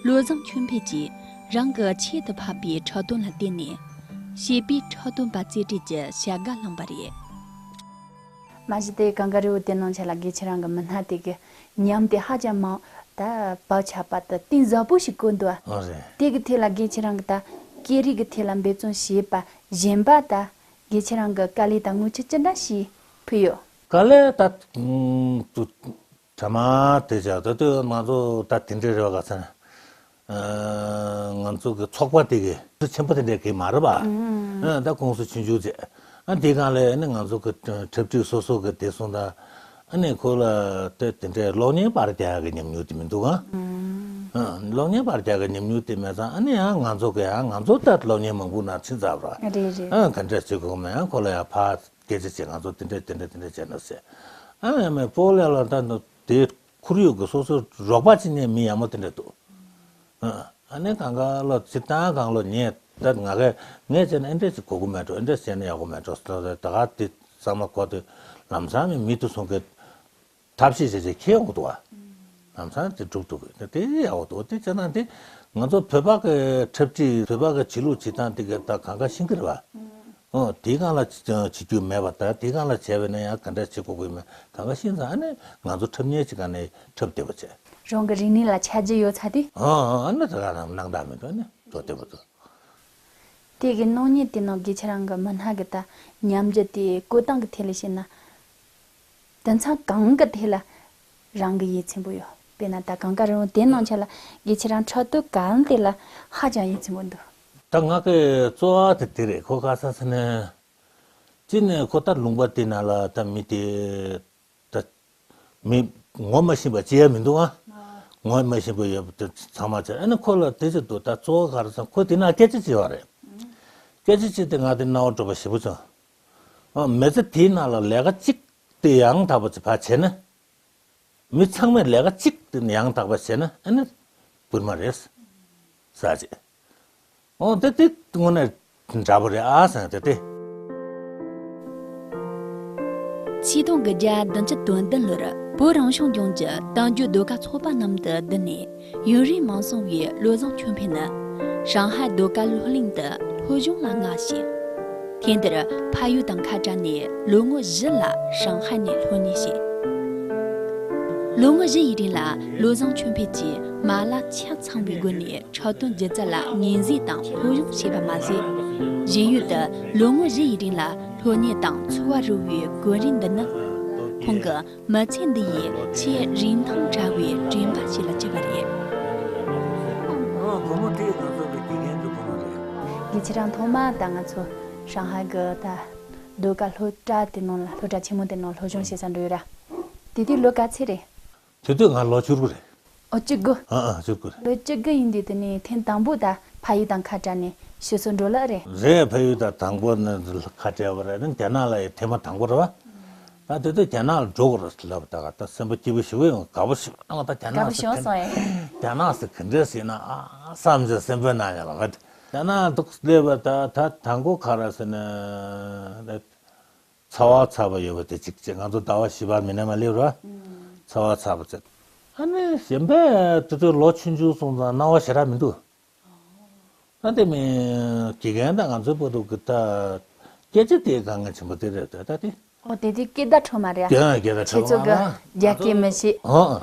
བློ་བཟང་ཆོས་འཕེལ་གྱིས་རང་གི་ཁྱད་དུ་འཕགས་པའི་འཁྲབ་སྟོན་ལ་བརྟེན་ནས་བྱིས་པའི་འཁྲབ་སྟོན་པ་རྩེ་གྲས་ཀྱི་བྱ་དགའ་བླངས་པ་རེད། མ་གཞི་དེ་གངས་དཀར་རི་བོ་དེ་ནང་ཆ་ལ་དགེ་ཆེ་རང་གི་མི་སྣ་དེ་གི་ཉམས་དེ་ཧ་ཅང་མང་། ད་བག་ཆགས་པ་དང་གཏིང་ཟབ་པོ་ཞིག་བཀོད་འདུག་ཨ། ཨོ་རེད། དེ་གི་ཐད་ལ་དགེ་ཆེ་རང་གི་ད་སྐད་རིགས་ཀྱི་ཐད་ལ་འབད་བརྩོན་བྱས་པ་གཞན་པ་ད་དགེ་ཆེ་རང་གི་དཀའ་ལས་དང་ངོ་ཆེ་ཅི་འདྲ་ཞིག་ཕུལ་ཡོད། དཀའ་ལས་ད་ཨུམ་ཏུ་གྲ་མ་དེ་བྱ་ད་དུ་ང་ཚོ་ད་དེ་འདྲའི་རེ་བ་ག་ཚ་ན། ང་ཚོ་གི་ཚོགས་པ་དེ་གི་ཆེན་པོ་དེ་འདྲའི་གི་མ་རེད་པ། ཨ། ད་ཀུང་སི་ཆུང་ཆུང་བྱས། ཨ། དེ་གང་ལས་ནི་ང་ཚོ་གི་འཁྲབ་ཁྲིད་སོ་སོ་གི་དེ་སོང་ད། ཨ་ནི་ཁོ་ལ་དེ་དེ་འདྲའི་གློག་བརྙན་པར་རྒྱག་གི་ཉམས་མྱོང་དེ་མི་འདུག་ག། ཨ། གློག་བརྙན་པར་རྒྱག་གི་ཉམས་མྱོང་དེ་མེད་ཙང་ཨ་ནི་ཡང་ང་ཚོ་གི་ཡང་ང་ཚོ་ད་གློག་བརྙན་མང་པོ་ནང་ཕྱིན་ཚར་བ། རེད་རེད། ཨ། ག་འདྲ་བྱེད་དགོས་མེད་ཡང་ཁོ་ལ་ཡང་ཕར་སྐད་ཆ་བྱས་ང་ཚོ་དེ་འདྲ་དེ་འདྲ་དེ་འདྲ་བྱས་ན་ཟེར། ཨ་ཡང་མེད་སྤོ་ལས་ལ་ད་དེ་ཁོར་ཡུག་གི་སོ་སོ་རོགས་པ་བྱེད་མཁན་མི་ཡག་མོ་དེ་འདྲ་འདུག་ཨ་ནི་གང་ག་ལོ་སྤྱིར་བཏང་གང་ལོ་ཉེ་ད་ང་གས་ངས་བྱས་ན་ཨེ་འདྲས་ཅིག་གོ་གི་མེད་འགྲོ། ཨེ་འདྲས་བྱས་ན་ཡག་པོ་མེད་འགྲོ་ཟེར་ད་ག་དེ་ཚང་མ་གོ་དུས་ལམ་སང་ནི་མི་དེ་ཚོ་གི་ཐབས་ཤེས་བྱས་བྱས་ཁྱེར་ཡོང་གི་འདུག་བ། ལམ་སང་དེ་སྒྲུབ་ཐུབ་གི་དེ་ཡག་པོ་འདུག་དེ་བྱས་ན་དེ་ང་ཚོ་བོད་པ་གི་འཁྲབ་ཁྲིད་བོད་པ་གི་བྱེད་ལུགས་བྱེད་སྟངས་དེ་གི་ད་གང་ག་ཤེས་གི་རེད་བ། ཨོ་དེའི་སྒང་ལ་བྱེད་རྒྱུ་མེད་པ་ད་དེའི་སྒང་ལ་བྱས་པས་ན་ཡང་ག་འདྲ་བྱེད་དགོས་ཀྱི་མེད་གང་ག་ཤེས་ཙང་ཨ་ནི་ང་ཚོ་འཁྲབ་མཁན་ཅིག་ག་ནས་འཁྲབ་བསྡད་པ་བྱས། རང་གི་རིག་གནས་ལ་ཆ་རྒྱུས་ཡོད་ཚ་དུས། ཨ་ཨ་ཨ་ནི་ད་ག་རང་སྣང་དག་མི་འདུག་ཨ་ནི་འགྲོ་བསྡད་པ་འདུག་དེ་གི་གློག་བརྙན་དེ་ནང་དགེ་ཆེ་རང་གི་མི་སྣ་གི་ད་ཉམས་འགྱུར་དེ་བཀོད་སྟངས་གི་ཐད་ལ་བཤད་ན། དེང་སང་གང་གི་ཐད་ལ་རང་གི་ཡིད་ཚིམ་པོ་ཡོད། དཔེར་ན་ད་གངས་དཀར་རི་བོ་དེ་ནང་ཆ་ལ་དགེ་ཆེ་རང་འཁྲབ་སྟོན་གང་དེ་ལ་ཧ་ཅང་ཡིད་ཚིམ་པོ་འདུག་ད་ང་གི་གཙོ་བོ་དེ་དེ་རེད། ཁོ་ག་ས་ས་ནས་ཅི་ནས་ཁོ་ད་ལུང་པ་དེ་ན་ལ་ད་མི་དེ་ད་ མི་ངོ་མ་ཤེས་པ་ཅི་ཡང་མི་འདུག་ཨ། ངོ་མ་ཤེས་པ་ཡོད་པ་དེ་ཚང་མ་བྱས། ཨ་ནི་ཁོ་ལ་དེ་ཅི་འདུག་ད་གཙོ་བོ་ག་རེ་ཟེར་ན་ཁོ་དེ་ན་སྐད་ཆ་བྱས་པ་རེད། སྐད་ཆ་བྱས་ཏེ་ང་དེ་རྣ་བ་འགྲོ་བ་ཞེ་པོ་བྱུང་། ཨ་མི་ཚེ་དེའི་ནང་ལ་ལས་ཀ་གཅིག་དེ་ཡང་དག་པ་ཅིག་ཕར་བྱས་ན། མི་ཚང་མས་ལས་ཀ་གཅིག་དེ་ཡང་དག་པ་བྱས་ན་ཨ་ནི་བོད་མི་རེད་ཟེར་ཅིག་ཨོ་དེ་དེ་དངོས་གནས་འདྲ་པོ་རེད་ཨ་ཟེར་དེ་དེ། ཆིག་སྟོང་དགུ་བརྒྱ་བདུན་ཅུ་དོན་བདུན་ལོར་བོད་རང་སྐྱོང་ལྗོངས་ཀྱི་དཔལ་འབྱོར་ཟློས་གར་ཚོགས་པ་མཉམ་དུ་བསྡུས་ནས་ཡུན་རིང་མ་སོང་བའི་བློ་བཟང་ཆོས་འཕེལ་ནི་ཧྲང་ཧའེ་ཟློས་གར་སློབ་གླིང་དུ་སློབ་སྦྱོང་ལ་མངགས་ཤིང་། ཐེངས་འདིར་ཕ་ཡུལ་དང་ཁ་བྲལ་ནས་ལོ་ངོ་བཞི་ལ་ཧྲང་ཧའེ་ནས་སློབ་གཉེར་བྱས། ལོ་ངོ་བཞི་ཡི་རིང་ལ་བློ་བཟང་ཆོས་འཕེལ་གྱིས་མ་ལག་ཆ་ཚང་བའི་སྒོ་ནས་འཁྲབ་སྟོན་སྒྱུ་རྩལ་ལ་ངོས་འཛིན་དང་སློབ་སྦྱོང་བྱས་པ་མ་ཟད། གཞན་ཡུལ་དུ་ལོ་ངོ་བཞི་ཡི་རིང་ལ་སློབ་གཉེར་དང་འཚོ་བ་རོལ་བའི་གོ་རིམ་འདི་ནི། ཁོང་གི་མི་ཚེ་འདི་ཡི་ཆེས་རིན་ཐང་བྲལ་བའི་དྲན་པ་ཞིག་ལ་གྱུར་པ་རེད། ཨ་བུ་མོ་དེ་ང་ཚོ་གི་དགེ་རྒན་གྱི་བུ་མོ་རེད། ངས་ཁྱེད་རང་ཐོག་མ་ད་ང་ཚོ་ཧྲང་ཧའེ་གི་ད་ཟློས་གར་སློབ་གྲྭ་དེ་ནང་ལ་སློབ་གྲྭ་ཆེན་མོ་དེ་ནང་སློབ་སྦྱོང་བྱེད་ས་འགྲོ་ཡོད་ར། དེ་དུས་ལོ་ག་ཚོད་རེད། དེ་དུས་ང་ལོ་བཅུ་དགུ་རེད། ཨོ་བཅུ་དགུ། ཨ་ཨ་བཅུ་དགུ་རེད། ལོ་བཅུ་དགུ་ཡིན་དུས་དེ་ནས་ཐེངས་དང་པོ་ད་ཕ་ཡུལ་དང་ཁ་བྲལ་ནས་ཕྱི་སོ་འགྲོ་ལ་རེད། རེད། ཕ་ཡུལ་དང་དང་པོ་ནི་ཁ་བྲལ་བ་རེད། ནི་རྒྱ་ནག་ལ་ཡི་ཐེངས་མ་དང་པོ་རེད་བ། ད་དེ་དུས་རྒྱ་ནག་ལ་འགྲོ་དགོས་རེད་ལབ། ད་ག་ད་སེམས་པ་སྐྱིད་པོ་ཞེ་པོ་ཡོང་། དགའ་པོ་ཞེ་པོ་ཡོང་། ད་རྒྱ་ནག་དགའ་པོ་ཞེ་པོ་སོང་ཨེ། རྒྱ་ནག་ཟེར་ག་འདྲ་ཟེར་ན་ཨ་བསམ་ཟེར་སེམས་པའི་ནང་ཡང་ལ་ད་རྒྱ་ནག་འདུག་སླེབས་པ་ད་ད་དང་པོ་ག་རེ་ཟེར་ན་ད། ཚ་བ་ཚ་བ་ཡོད་པ་དེ་གཅིག་བྱས། ང་ཚོ་ཟླ་བ་བཞི་བར་མི་ནས་མ་སླེབས་ར། ཚ་བ་ཚ་བ་བྱས། ཨ་ནི་གཞན་པས་དེ་ཚོའི་ལོ་ཆུང་ཆུང་སོང་ཙང་སྣང་བ་ཞེ་དྲག་མི་འདུག་ད་དེ་མིན་དགེ་རྒན་དང་ང་ཚོའི་བར་དུ་གི་ད་སྐད་ཆ་དེ་དཀའ་ངལ་ཆེན་པོ་དེ་རེད། ད་ད་དེ། ཨོ་དེ་དུས་སྐད་བརྡ་འཕྲོད་མ་རེད། ཡང་སྐད་བརྡ་འཕྲོད་མ་རེད། ཁྱེད་ཚོ་གི་རྒྱ་སྐད་མི་ཤེས། ཨོ།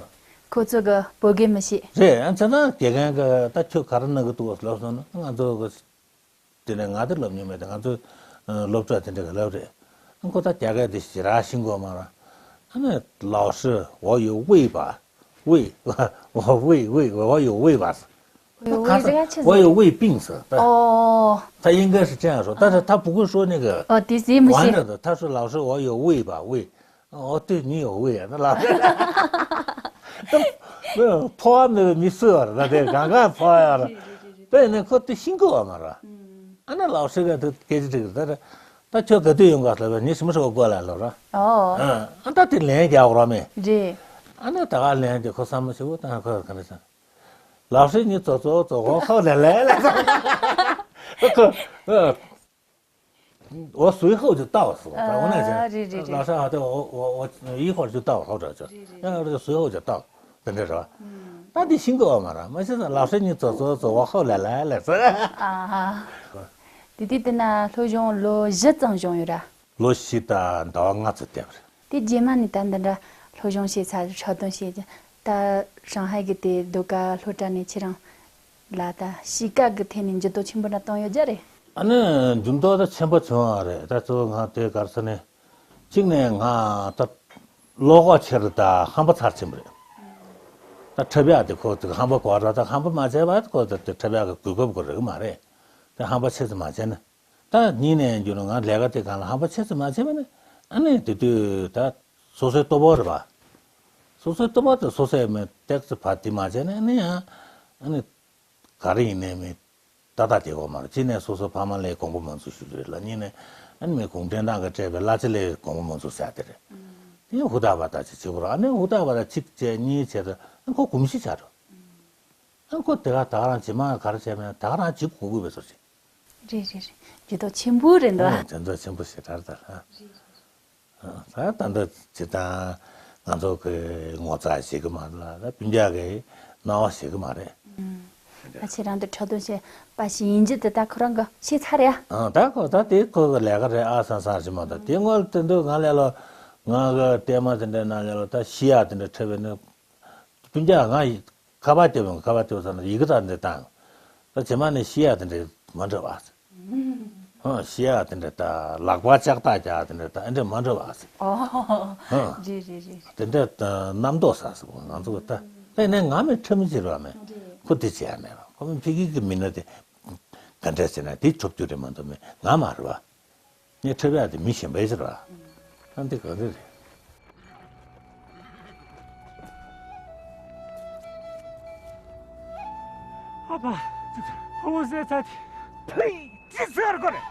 ཁོ་ཚོ་གི་བོད་སྐད་མི་ཤེས། རེད། ཨ་བྱས་ཙང་དགེ་རྒན་གི་ད་ཁྱོད་ག་རེ་གནང་གི་འདུག་ལབ་སོང་ན་ང་ཚོ་གི་དེ་ནས་ང་དེ་སློབ་མྱོང་མེད་དེ། ང་ཚོ་སློབ་གྲྭ་དེ་འདྲ་ག་ལབ་རེད། ཁོ་ད་རྒྱ་སྐད་དེ་ཞེ་དྲག་ཤེས་གི་མ་རེད། ཨ་ནི་老师，我有胃吧，胃，我胃胃，我有胃吧。我有胃这个确实。我有胃病是吧？哦。他应该是这样说，但是他不会说那个哦，对，对，不是。完整的，他说：“老师，我有胃吧，胃。”哦，对，你有胃啊，那老师。没有，破案的没事了，那得刚刚破案了。对，那可得辛苦啊嘛，是吧？ ཨ་ནི་老师ག་དེ་སྐད་ཆ་དྲིས་ད། ད་ཁྱོད་ག་དུས་ཡོང་ག་ལབ་པས། 你什么时候过来了 ལབ་ར། ཨོ། ཨ་ད་དེ་ལན་རྒྱག་རོགས་མེད། རེད། ཨ་ནི་ད་ག་ལན་དེ་ཁོ་བསམ་བློ་ཞིག་བཏང་། ཁོ་ག་རེ་ཟེར། 老师，你走走走，我后来来了。 ཁོ་ཨ། 我随后就到，是吧？ ཨ། 我那天， རེད་རེད་རེད། 老师啊，对，我我我一会儿就到，后边就，那个随后就到。 དེ་འདྲ་རེད་བ། ད་འདི་ཤེས་གི་ཡོད་མ་རེད། མ་གཞི་ནས་老师你走走走，我后来来了。 ཨ་ཧ། དེ་དུས་དེ་ན་སློབ་སྦྱོང་ལོ་བཞི་ཙམ་སྦྱོང་ཡོད་ར། ལོ་བཞི་དང་ཟླ་བ་ལྔ་ཙམ་བསྡད་པ་རེད། དེ་རྗེས་མ་ནས་ད་འདི་འདྲ་སློབ་སྦྱོང་བྱས་ཚར། འཁྲབ་སྟོན་བྱས་རྗེས་ད་ཧྲང་ཧའེ་གི་དེ་ཟློས་གར་སློབ་གྲྭ་ནས་ཁྱེད་རང་ལ་ད་གཤིས་ཀ་གི་ཐད་ནས་འགྱུར་ལྡོག་ཆེན་པོ་འདྲ་བཏང་ཡོད་རྒྱུ་རེད། ཨ་ནི་འགྱུར་ལྡོག་ད་ཆེན་པོ་བྱུང་བ་རེད། ད་གཙོ་བོ་ང་དེ་ག་རེ་ཟེར་ནས། གཅིག་ནས་ང་ད་བློ་ཁོག་ཆེ་རུ་དང་ཧམ་པ་ཚ་རུ་ཕྱིན་པ་རེད། ད་འཁྲབ་ཡག་དེ་ཁོ་དེ་ཧམ་པ་དགོས་ར། ད་ཧམ་པ་མ་བྱས་པ་ཁོ་ད་དེ་འཁྲབ་ཡག་གི་གོ་སྐབས་དགོས་རེད་གི་མ་རེད། ད་ཧམ་པ་ཆེ་ཙམ་མ་བྱས་ན། ད་གཉིས་ནས་འགྱུར་ང་ལས་ཀ་དེ་སྒང་ལ་ཧམ་པ་ཆེ་ཙམ་མ་བྱས་པ་ནི། ཨ་ནི་དེ་དུས་ད་སོ་སོའི་ལྟོ་ཕོག་རེད་པ། སོ་སོའི་ལྟོ་ཕོག་དེ་སོ་སོས་མི་ཏོག་ཙམ་བ་དེ་མ་བྱས་ན་ཨ་ནི་ཡང་ཨ་ནི། ག་རེ་ཡིན་ནའི་མི་ཏག་ཏག་བསྡད་ཀྱི་ཡོད་མ་རེད། གཅིག་ནས་སོ་སོ་ཕ་མ་ལ་དགོངས་པ་མ་ཚོམ་ཞུ་རྒྱུ་རེད་ལ། གཉིས་ནས་ཨ་ནི་མི་གུང་ཁྲན་ཏང་གིས་སྤྲད་པའི་གླ་ཆ་ལ་དགོངས་པ་མ་ཚོམ་ཟེར་ཡག་དེ་རེད། དེ་ཡང་ཧུར་ཐག་བ་ཐག་ཅིག་བྱེད་དགོས་རེད། ཨ་ནི་ཧུར་ཐག་བ་ཐག་གཅིག་བྱས་གཉིས་བྱས་ད་ཨ་ཁོ་གོམས་གཤིས་ཆགས་འགྲོ། ཨ་ཁོ་དེ་ག་ད་ག་རང་ཇེ་མང་ག་རེ་བྱས་མིན་ད་ག་རང་བྱེད་དགོས་ཀྱི་ཡོད་པའི་བཟོ་ཅིག་རེད་རེད་རེད། འགྱུར་ལྡོག་ཆེན་པོ་རེད་འདུག་ཨ། ཨ་དེ་ཚོ་ཆེན་པོ་ཞེ་དྲག་རེད་ད། ཨ། ད་ད་ལྟ་སྤྱིར་བཏང་ང་ཚོ་གི་ངོ་ཚ་བྱེད་ཀྱི་མ་རེད་ལ། ད་སྤུན་ཀྱག་གི་སྣང་བ་བྱེད་ཀྱི་མ་རེད། ད་ཁྱེད་རང་དེ་འཁྲབ་སྟོན་བྱེད་པ་ཞིག་ཡིན་རྒྱུ་དེ་ད་ཁོ་རང་གིས་ཤེས་ཚར་རེད་ཨ། ཨ་ད་ཁོ་ད་དེ་ཁོ་གི་ལས་ཀ་རེད་ཨ་བསམ་བསམ་ཞིག་མ་གཏོགས། དེ་སྔོན་དེ་འདུག་ང་ལས་ལོ་ང་གི་ལྟད་མོ་དེ་འདྲའི་ནང་ལས་ལོ་ད་ཤི་ཡག་དེ་འདྲ་འཁྲབ་པའི་ནི། སྤུན་ཀྱག་ང་ཡི་ཁ་པར་རྒྱབ་ཡོང་། ཁ་པར་རྒྱབ་ཚར་ན་ཡི་གེ་དག་འདི་བཏང་། ད་རྗེས་མ་ནས་ཤི་ཡག་དེ་འདྲ་མ་འདྲ་བ། ཧང་ཤི་ཡག་དེ་འདྲ་ད་ལག་པ་ལྕགས་ཐག་རྒྱག་དེ་འདྲ་ད་ཨེ་འདྲ་མ་འདྲ་བ། ཨོ། ཧང་། རེད་རེད་རེད། དེ་འདྲ་ད་རྣམ་རྟོག་ཟ་ཟ་བོ་ང་ཚོ་ད་ད་ནས་ང་མི་ཁྲིམས་བྱེད་ར་མེད། རེད། ཁོ་དེ་བྱེད་ཡག་མེད་ར། ཁོ་མི་ཕ་གི་གི་མི་སྣ་དེ་ག་འདྲ་བྱས་ན་དེ་ཁྲོབ་རྒྱུ་རེད་མ་གཏོགས་མེད་ང་མ་རེད་བ། ངས་འཁྲབ་ཡག་དེ་མི་གཞན་པའི་ཕྱིར་ར། ཨ་འདི་ག་རེ་རེད། ཨ་ཕ། ཕུ་བོ་ཟས་ཚར་དེ། ཕུ། ཅི་ཟེར་གོ་རེད།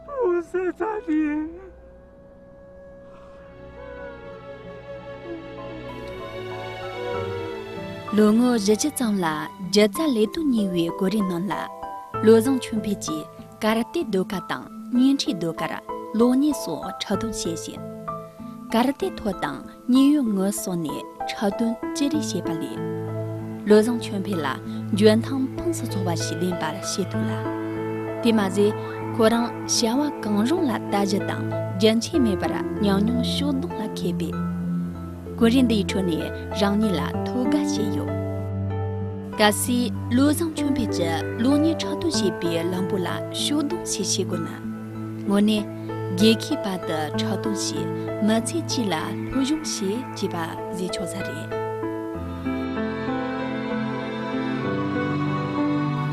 ཕུ་བོ་ཟས་ཚར་དེ། ལོ་ངོ་བཞི་བཅུ་ཙམ་ལ་སྒྱུ་རྩལ་ལས་དོན་གཉེར་བའི་གོ་རིམ་ནང་ལ། བློ་བཟང་ཆོས་འཕེལ་གྱིས་གར་སྟེགས་ཟློས་གར་དང་བརྙན་འཕྲིན་ཟློས་གར། གློག་བརྙན་སོགས་འཁྲབ་སྟོན་བྱས་ཤིང་། གར་སྟེགས་ཐོག་དང་བརྙན་ཡོལ་ངོས་བཟུང་ནས་འཁྲབ་སྟོན་ཅི་རིགས་བྱས་པ་ལས། བློ་བཟང་ཆོས་འཕེལ་ལ་འཇོན་ཐང་ཕུན་སུམ་ཚོགས་པ་ཞིག་ལྡན་པར་བཤད་ཐུབ་ལ། དེ་མ་ཟད། ཁོ་རང་བྱ་བ་གང་རུང་ལ་ལྟ་ཞིབ་དང་རྒྱུན་ཆད་མེད་པར་ཉམས་མྱོང་ཤུགས་འདོན་ལ་མཁས་པས། གོ་རིམ་འདིའི་ཁྲོད་ནས་རང་ཉིད་ལ་ཐུགས་དགའ་བྱས་ཡོད། གལ་སྲིད་བློ་བཟང་ཆོས་འཕེལ་གྱིས་གློག་བརྙན་འཁྲབ་སྟོན་བྱེད་པའི་ལམ་བུ་ལ་ཤུགས་འདོན་ཞིག་བྱེད་དགོས་ན། དངོས་གནས་རྒས་ཁའི་བར་དུ་འཁྲབ་སྟོན་བྱས། མི་ཚེ་གཅིག་ལ་སློབ་སྦྱོང་བྱས་ཅེས་པ་བཟོས་ཆོག་ས་རེད།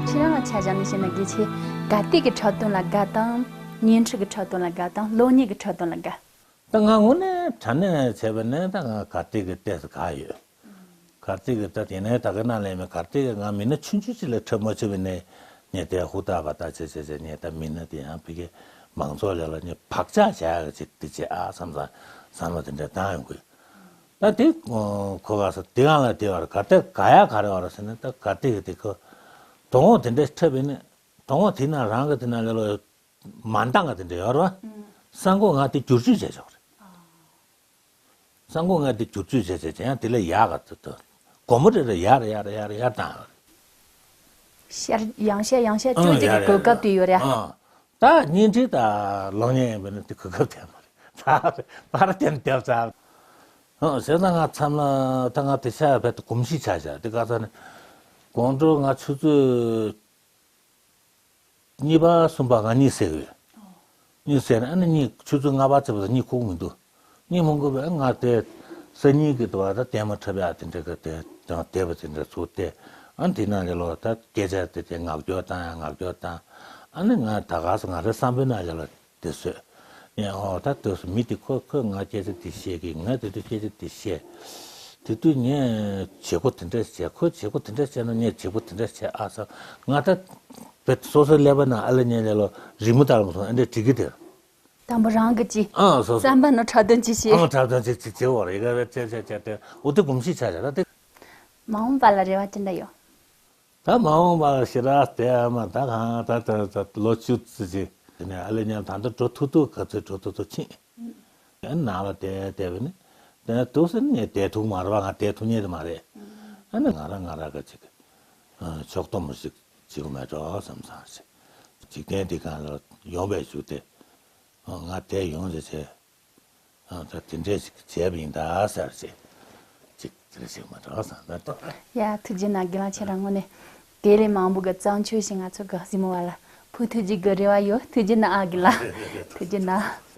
ཁྱེད་རང་ལ་ཆ་བཞག་ནས་བཤད་ན། དགེ་ཆེ་གར་སྟེགས་ཀྱི་འཁྲབ་སྟོན་ལ་དགའ་དང་། བརྙན་འཕྲིན་གྱི་འཁྲབ་སྟོན་ལ་དགའ་དང་། གློག་བརྙན་གྱི་འཁྲབ་སྟོན་ལ་དགའ། ད་ང་དངོས་གནས་དྲང་གནས་བྱས་པ་ནས་ད་ང་གར་སྟེགས་ཀྱི་ལྟས་སུ་དགའ་ཡོད། གར་སྟེགས་ཀྱི་ད་དེ་ནས་ད་ག་ནང་ལས་མེད། གར་སྟེགས་ཀྱི་ང་མི་སྣ་ཆུང་ཆུང་ཅིག་ལ་འཁྲབ་མ་བྱུང་བའི་ནས་ངས་དེ་ཧུར་ཐག་པ་ད་བྱས་བྱས་བྱས་ངས་ད་མི་སྣ་དེ་ཡང་ཕ་གི་མང་ཚོགས་ལ་ལ་ངས་བག་ཆགས་བྱ་ཡག་ཅིག་དེ་བྱས་ཨ་བསམ་བསམ་བསམ་བློ་དེ་འདྲ་བཏང་ཡོང་གི། ད་དེ་ཁོ་ག་ས་དེ་གང་ལ་དེ་བར་གར་སྟེགས་དགའ་ཡག་ག་རེ་བར་ཟེར་ན། ད་གར་སྟེགས་ཀྱི་དེ་ཁོ་དོ་དགོང་དེ་འདྲ་འཁྲབ་པའི་ནས་དོ་དགོང་དེ་ན་རང་གི་དེ་ན་ལ་ལ། མ་འདང་ག་དེ་འདྲ་ཡོད་རེད་བ། ཨང་། ས་མགོ་ང་དེ་བསྒྱུར་བཅོས་བྱས་ཆོག་རེད། ཨ། ས་མགོ་ང་དེ་བསྒྱུར་བཅོས་བྱས་བྱས་བྱས་ཡང་དེ་ལས་ཡག་ག་དེ་དེ། སྒོར་མོ་རེ་རེ་ཡར་ཡར་ཡར་ཡར་བཏང་ཡོད་རེད། ཤར་ཡང་ཤར་ཡང་ཤར་ཨང་། བསྐྱོད་རྒྱུ་གི་ཡར་གོ་ཡར་སྐབས་ཡར། དེ་ཡོད་རེད། ཨ། ད་བརྙན་འཕྲིན་དང་གློག་བརྙན་ཡིན་པ་ནི་དེ་གོ་སྐབས་དེ་མ་རེད། ད་རེད་ཕར་དེ་ནས་བསྡད་ཚར། ཨང་། བྱས་ཙང་ང་མཚམས་ལ་ད་ང་དེ་ཤ་བས་དེ་གོམས་གཤིས་ཆགས་བཞག་དེ་ག་ས་ནས་དགོང་དྲོ་ང་ཆུ་ཚོད་གཉིས་པ་གསུམ་པ་ང་གཉིད་སད་ཡོད། གཉིད་སད་ནས་ཨ་ནི་གཉིད་ཆུ་ཚོད་ལྔ་པ་ཚེས་པ་དང་གཉིད་ཁུག་མི་འདུག་གཉིད་མི་ཁུག་པས་ང་དེ་སང་ཉིན་གྱི་དུ་བ་ད་ལྟད་མོ་འཁྲབ་ཡག་དེ་འདྲ་གི་དེ་དང་དེབ་དེ་འདྲ་ཚུར་བལྟས། ཨ་ནི་དེ་ནང་ལས་ལོ་ད་སྐད་ཆ་དེ་དེ་ངག་སྐྱོར་བཏང་ཡག་ངག་སྐྱོར་བཏང་། ཨ་ནི་ང་ད་ག་སེ་ང་རའི་བསམ་པའི་ནང་ལས་ལོ་དེ་བཟོས། ངས་ཨོ་ད་དུས་སུ་མི་དེ་ཁོ་ཁོས་ང་སྐད་ཆ་དེ་བཤད་གི། ང་དེ་དུས་སྐད་ཆ་དེ་བཤད། དེ་དུས་ངས་བྱེད་སྒོ་དེ་འདྲ་བྱས། ཁོས་བྱེད་སྒོ་དེ་འདྲ་བྱས་ན་ངས་བྱེད་སྒོ་དེ་འདྲ་བྱས་ཨ་ས། ང་ད་བེད་སོ་སོའི་ཀླད་པ་ནང་ཨ་ལེ་ཉེ་ལེ་ལོ་རི་མོ་ལྟར་མ་སོང་ཨ་འདྲ་བྲིས་གི་དེར། དང་པོ་རང་གི་ཅི། ཨང་། སོ་སོ། བསམ་པ་ནོར་འཁྲབ་སྟོན་ཅི་བྱེད། ཨང་། འཁྲབ་སྟོན་ཅི་ཅི་བྱེད་བར་ཡི་ག་བེད་བྱས་བྱས་བྱས་ཏེ་འོ་དེ་གོམས་གཤིས་ཆགས་བྱས་ད་དེ། མ་འོངས་པ་ལ་རེ་བ་ཅི་འདྲ་ཡོད། ད་མ་འོངས་པ་ཞེ་དྲག་དེ་ཨ་མ་ད་གང་ད་ད་ད་ལོ་བཅུ་ཙམ་ཅིག་དེ་ནས་ཨ་ལེ་མཉམ་ད་ལྟ་འགྲོ་ཐུབ་ཐུབ་ག་ཚོད་འགྲོ་ཐུབ་ཐུབ་ཕྱིན། ཨ་ནང་ལ་བསྡད་བསྡད་པ་ནི་དེ་ནས་འདུག་སེ་ངས་བསྡད་ཐུབ་མ་རེད་པ། ང་བསྡད་ཐུབ་མཁན་དེ་མ་རེད། ཨ་ནི་ང་རང་ང་རང་ག་ཅིག་ཕྱོགས་བསྡོམས་ཤིག་བྱེད་དགོས་མེད་འགྲོ་བསམ་བསམ་ཞིག་འཇིག་རྟེན་འདི་སྒང་ལ་ཡོང་བའི་གཞུག་དེ་ང་བསྡད་ཡོང་ཟེར་བྱས། ཨ་ད་དེ་འདྲས་ཞིག་བྱས་པ་ཡིན་ད་ཟེར་ཞིག་ཅིག་དེ་འདྲ་ཞིག་མ་གྲགས་སམ་ད་ལྟ། ཡ་ཐུགས་རྗེ་གནང་། རྒན་ལགས་ཁྱེད་རང་ངོས་ནས་དེ་ལས་མང་པོ་གི་བརྩམས་ཆོས་ཤིག་ང་ཚོ་གི་གཟིགས་མོ་བ་ལ་ཕུལ་ཐུབ་རྒྱུ་གི་རེ་བ་ཡོད། ཐུགས་རྗེ་གནང་ཨ་རྒན་ལགས། ཐུགས་རྗེ་གནང་།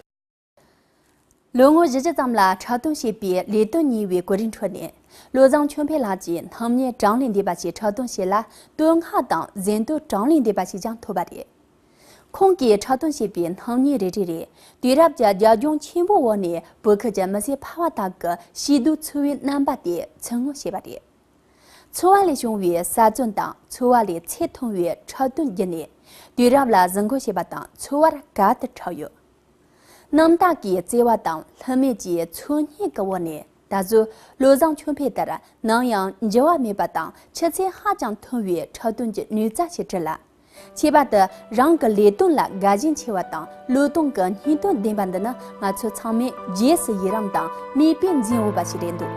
ལོ་ངོ་བཞི་བཅུ་ཙམ་ལ་འཁྲབ་སྟོན་བྱས་པའི་ལས་དོན་གཉེར་བའི་གོ་རིམ་ཁྲོད་ནས། བློ་བཟང་ཆོས་འཕེལ་ལགས་ཀྱིས་སྣང་བརྙན་གྲངས་ལས་འདས་པ་ཞིག་འཁྲབ་སྟོན་བྱས་ལ། བསྟོད་བསྔགས་དང་གཟེངས་བསྟོད་གྲངས་ལས་འདས་པ་ཞིག་ཀྱང་ཐོབ་པ་རེད། ཁོང་གིས་འཁྲབ་སྟོན་བྱས་པའི་སྣང་བརྙན་རེ་རེ་རེ་དུས་རབས་ཀྱི་རྒྱབ་ལྗོངས་ཆེན་པོའི་འོག་ནས་བོད་ཁུལ་གྱི་མི་སེར་ཕལ་བ་དག་གི་བྱིས་དུས་འཚོ་བའི་རྣམ་པ་དེ་ཚུར་ངོ་བྱས་པ་རེད། འཚོ་བ་ལས་བྱུང་བའི་ཟ་བཙོན་དང་འཚོ་བ་ལས་ཚེ་ཐུང་བའི་འཁྲབ་སྟོན་བརྒྱུད་ནས་དུས་རབས་ལ་གཟིགས་འགོད་བྱས་པ་དང་འཚོ་བར་དགའ་སྟེ་འཁྲབ་ཡོད། རྣམ་དག་གི་བརྩེ་བ་དང་ལྷད་མེད་ཀྱི་འཚོལ་སྙེག་གི་འོག་ནས་ད་གཟོད་བློ་བཟང་ཆོས་འཕེལ་ལྟར་ནམ་ཡང་འགྱུར་བ་མེད་པ་དང་ཆུ་ཚད་ཧ་ཅང་མཐོ་བའི་འཁྲབ་སྟོན་གྱི་ནུས་རྩལ་ཞིག་བསྒྲུབས་ལ། ཁྱད་པར་དུ་རང་གི་ལས་དོན་ལ་དགའ་ཞེན་ཆེ་བ་དང་བློས་གཏོང་གི་སྙིང་སྟོབས་ལྡན་པ་འདི་ནི་ང་ཚོ་ཚང་མས་རྗེས་སུ་ཡི་རང་དང་མིག་དཔེ་འཛིན་འོས་པ་ཞིག་རེད་འདུག་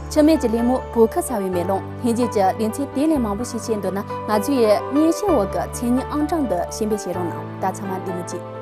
འཆི་མེད་ཀྱི་ལས་མོ་བོད་ཁུལ་གསར་བའི་མེ་ལོང་། ལྷན་རྒྱས་ཀྱིས་ལེ་ཚན་དེ་ལས་མང་པོ་ཞིག་བཤད་འདོད་ན། ང་ཚོའི་མཉེན་ཆས་འོག་གི་མཚན་སྙན་ཨང་གྲངས་འདི་ཞིབ་འབེལ་བྱེད་རོགས་གནང་། ད་ཚང་མ་བདེ་མོ་བྱོས།